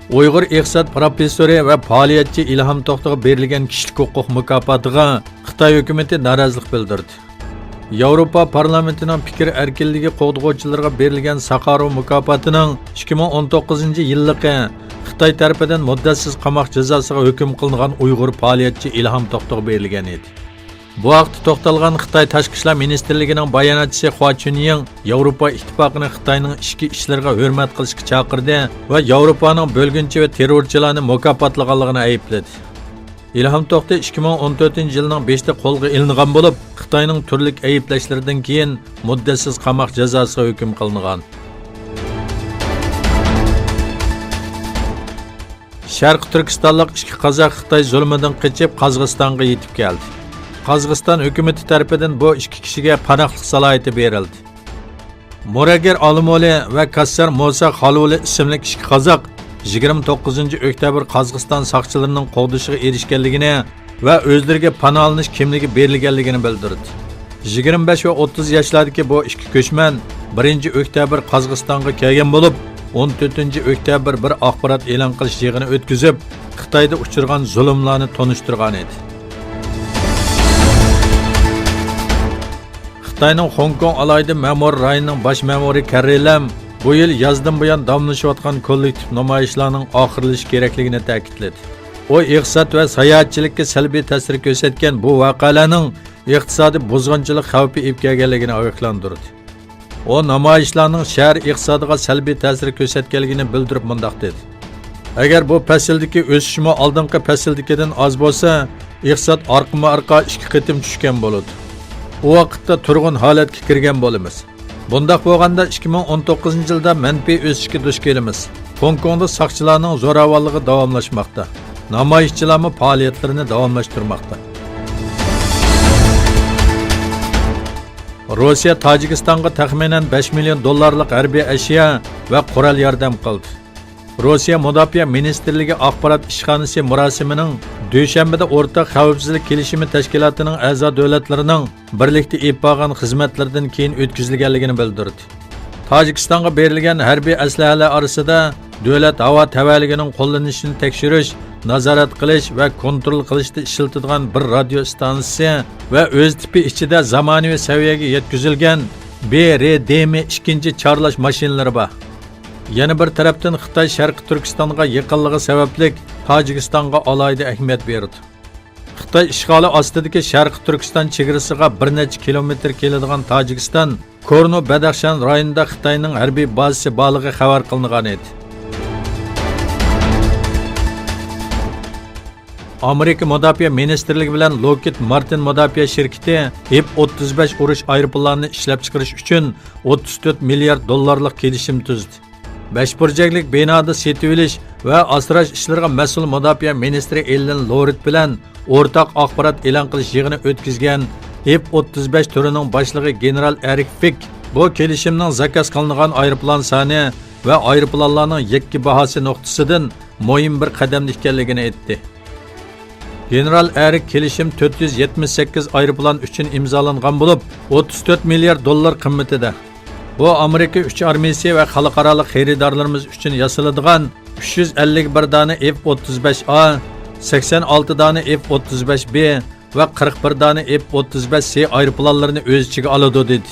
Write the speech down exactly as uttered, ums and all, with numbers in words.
ئۇيغۇر ئىقتىساد پروفېسسورى ۋە پائالىيەتچى ئىلھام توختىغا بېرىلگەن كىشىلىك ھوقۇق مۇكاپاتىغا خىتاي ھۆكۈمىتى نارازىلىق بىلدۈردى. ياۋروپا پارلامېنتىنىڭ پىكىر ئەركىنلىكى قوغدىغۇچىلىرىغا بېرىلگەن ساخاروۋ مۇكاپاتىنىڭ ئىككى مىڭ ئون توققۇزىنچى يىللىقى خىتاي تەرىپىدىن مۇددەتسىز قاماق جازاسىغا ھۆكۈم قىلىنغان ئۇيغۇر پائالىيەتچى ئىلھام توختىغا بېرىلگەن ئىدى. بۇ ھەقتە توختالغان خىتاي تاشقى ئىشلار مىنىستىرلىكىنىڭ باياناتچىسى خۇا چۈنيىڭ ياۋروپا ئىتتىپاقىنى خىتاينىڭ ئىچكى ئىشلىرىغا ھۆرمەت قىلىشقا چاقىردى ۋە ياۋروپانىڭ بۆلگۈنچى ۋە تېررورچىلارنى مۇكاپاتلىغانلىقىنى ئەيىبلىدى. ئىلھام توختى ئىككى مىڭ ئون تۆتىنچى يىلنىڭ بېشىدا قولغا ئېلىنغان بولۇپ، خىتاينىڭ تۈرلۈك ئەيىبلەشلىرىدىن كېيىن مۇددەتسىز قاماق جازاسىغا ھۆكۈم قىلىنغان. شەرقىي تۈركىستانلىق ئىككى قازاق خىتاي زۇلۇمىدىن قېچىپ، قازاقىستانغا يېتىپ كەلدى. قازاقىستان ھۆكۈمىتى تەرىپىدىن بۇ ئىككى كىشىگە پاناھلىق سالاھىيىتى بېرىلدى. مۇرەگگەر ئالىمۇلى ۋە كاسسار مۇسا خالىۋۇلى ئىسىملىك ئىككى قازاق يىگىرمە توققۇزىنچى ئۆكتەبىر قازاقىستان ساقچىلىرىنىڭ قوغدىشىغا ئېرىشكەنلىكىنى ۋە ئۆزلىرىگە پاناھلىنىش كىملىكى بېرىلگەنلىكىنى بىلدۈردى. يىگىرمە بەش ۋە ئوتتۇز ياشلاردىكى بۇ ئىككى كۆچمەن بىرىنچى ئۆكتەبىر قازاقىستانغا كەلگەن بولۇپ، ئون تۆتىنچى ئۆكتەبىر بىر ئاخبارات ئېلان قىلىش يىغىنى ئۆتكۈزۈپ، خىتايدا ئۇچرىغان زۇلۇملارنى تونۇشتۇرغان ئىدى. خىتاينىڭ خوڭكوڭ ئالاھىدە مەمۇرىي رايونىنىڭ باش مەمۇرى كەررى لەم بۇ يىل يازدىن بۇيان داۋاملىشىۋاتقان كوللېكتىپ نامايىشلارنىڭ ئاخىرلىشىشى كېرەكلىكىنى تەكىتلىدى. ئۇ ئىقتىساد ۋە ساياھەتچىلىككە سەلبىي تەسىر كۆرسەتكەن بۇ ۋەقەلەرنىڭ ئىقتىسادىي بۇزغۇنچىلىق خەۋپى ئېلىپ كەلگەنلىكىنى ئاگاھلاندۇردى. ئۇ نامايىشلارنىڭ شەھەر ئىقتىسادىغا سەلبىي تەسىر كۆرسەتكەنلىكىنى بىلدۈرۈپ مۇنداق دېدى: «ئەگەر بۇ پەسىلدىكى ئۆسۈشمۇ ئالدىنقى پەسىلدىكىدىن ئاز بولسا، ئىقتىساد ئارقىمۇ ئارقا ئىككى قېتىم چۈشكەن بولىدۇ. ئۇ ۋاقىتتا تۇرغۇن ھالەتكە كىرگەن بولىمىز. بۇنداق بولغاندا ئىككى مىڭ ئون توققۇزىنچى يىلدا مەنپىي ئۆسۈشكە دۇچ كېلىمىز.» خوڭكوڭدا ساقچىلارنىڭ زوراۋانلىقى داۋاملاشماقتا. نامايىشچىلارمۇ پائالىيەتلىرىنى داۋاملاشتۇرماقتا. روسىيە تاجىكىستانغا تەخمىنەن بەش مىليون دوللارلىق ھەربىي ئەشيا ۋە قورال ياردەم قىلدى. روسىيە مۇداپىئە مىنىستىرلىكى ئاخبارات ئىشخانىسى مۇراسىمىنىڭ دۈشەنبىدە ئورتاق خەۋپسىزلىك كېلىشىمى تەشكىلاتىنىڭ ئەزا دۆلەتلىرىنىڭ بىرلىكتە ئېلىپ بارغان خىزمەتلىرىدىن كېيىن ئۆتكۈزۈلگەنلىكىنى بىلدۈردى. تاجىكىستانغا بېرىلگەن ھەربىي ئەسلىھەلەر ئارىسىدا دۆلەت ھاۋا تەۋەلىكىنىڭ قوللىنىشىنى تەكشۈرۈش، نازارەت قىلىش ۋە كونترول قىلىشتا ئىشلىتىدىغان بىر رادىيو ئىستانسىسى ۋە ئۆز تىپى ئىچىدە زامانىۋى سەۋىيەگە يەتكۈزۈلگەن بى رې دې مې ئىككىنچى چارلاش ماشىنىلىرى بار. يەنە بىر تەرەپتىن، خىتاي شەرقىي تۈركىستانغا يېقىنلىقى سەۋەبلىك تاجىكىستانغا ئالاھىدە ئەھمىيەت بېرىدۇ. خىتاي ئىشغالى ئاستىدىكى شەرقىي تۈركىستان چېگرىسىغا بىر نەچچە كىلومېتىر كېلىدىغان تاجىكىستان كورنو بەدەخشان رايونىدا خىتاينىڭ ھەربىي بازىسى بارلىقى خەۋەر قىلىنغان ئىدى. ئامېرىكا مۇداپىئە مىنىستىرلىكى بىلەن لوكھىد مارتىن مۇداپىئە شىركىتى ئېف ئوتتۇز بەش ئۇرۇش ئايروپىلانىنى ئىشلەپچىقىرىش ئۈچۈن ئوتتۇز تۆت مىليارد دوللارلىق كېلىشىم تۈزدى. بەش بۇرجەكلىك بىنادا سېتىۋېلىش ۋە ئاسراش ئىشلىرىغا مەسئۇل مۇداپىئە مىنىستىرى ئېللېن لورېت بىلەن ئورتاق ئاخبارات ئېلان قىلىش يىغىنى ئۆتكۈزگەن ئېف ئوتتۇز بەش تۈرىنىڭ باشلىقى گېنېرال ئېرىك فىك بۇ كېلىشىمنىڭ زاكاز قىلىنغان ئايروپىلان سانى ۋە ئايروپىلانلارنىڭ يەككە باھاسى نۇقتىسىدىن مۇھىم بىر قەدەمدە ئىكەنلىكىنى ئېيتتى. گېنېرال ئېرىك كېلىشىم تۆت يۈز يەتمىش سەككىز ئايروپىلان ئۈچۈن ئىمزالانغان بولۇپ، ئوتتۇز تۆت مىليارد دوللار قىممىتىدە. بۇ ئامېرىكا ئۈچ ئارمىيىسى ۋە خەلقئارالىق خېرىدارلىرىمىز ئۈچۈن ياسىلىدىغان ئۈچ يۈز ئەللىك بىر دانە ئېف ئوتتۇز بەش ئا، سەكسەن ئالتە دانە ئېف ئوتتۇز بەش بې ۋە قىرىق بىر دانە ئېف ئوتتۇز بەش سې ئايروپىلانلىرىنى ئۆز ئىچىگە ئالىدۇ، دېدى.